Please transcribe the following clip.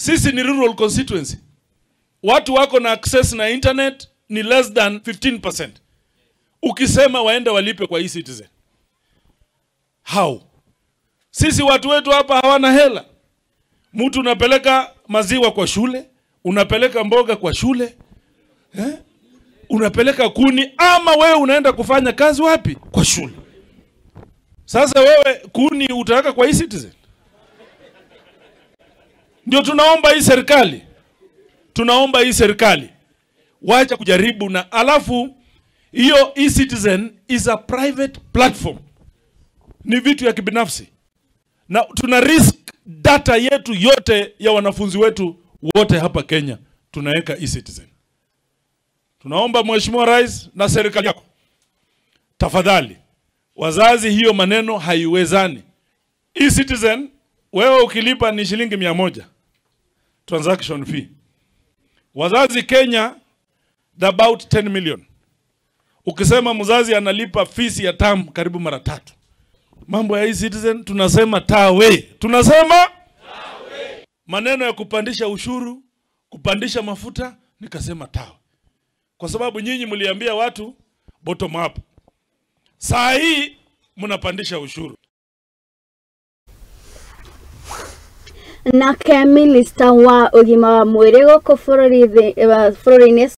Sisi ni rural constituency. Watu wako na access na internet ni less than 15%. Ukisema waende walipe kwa eCitizen, how? Sisi watu wetu hapa hawana hela. Mtu unapeleka maziwa kwa shule, unapeleka mboga kwa shule, eh? Unapeleka kuni, ama wewe unaenda kufanya kazi wapi? Kwa shule. Sasa wewe kuni utaweka kwa eCitizen? Ndio tunaomba hii serikali. Tunaomba hii serikali wacha kujaribu. Na alafu hiyo eCitizen is a private platform. Ni vitu ya kibinafsi. Na tuna risk data yetu yote ya wanafunzi wetu wote hapa Kenya tunaweka eCitizen. Tunaomba Mheshimiwa Rais na serikali yako, tafadhali wazazi, hiyo maneno haiwezani. eCitizen wewe ukilipa ni shilingi 100 transaction fee. Wazazi Kenya about 10 million. Ukisema mzazi analipa fees ya term karibu mara 3. Mambo ya eCitizen tunasema tawe. Tunasema tawe. Maneno ya kupandisha ushuru, kupandisha mafuta, nikasema tawe. Kwa sababu nyinyi mliambia watu bottom up. Saa hii mnapandisha ushuru. Nake minista wa ũgima wa mwĩrĩ gũkũ bũrũri-inĩ.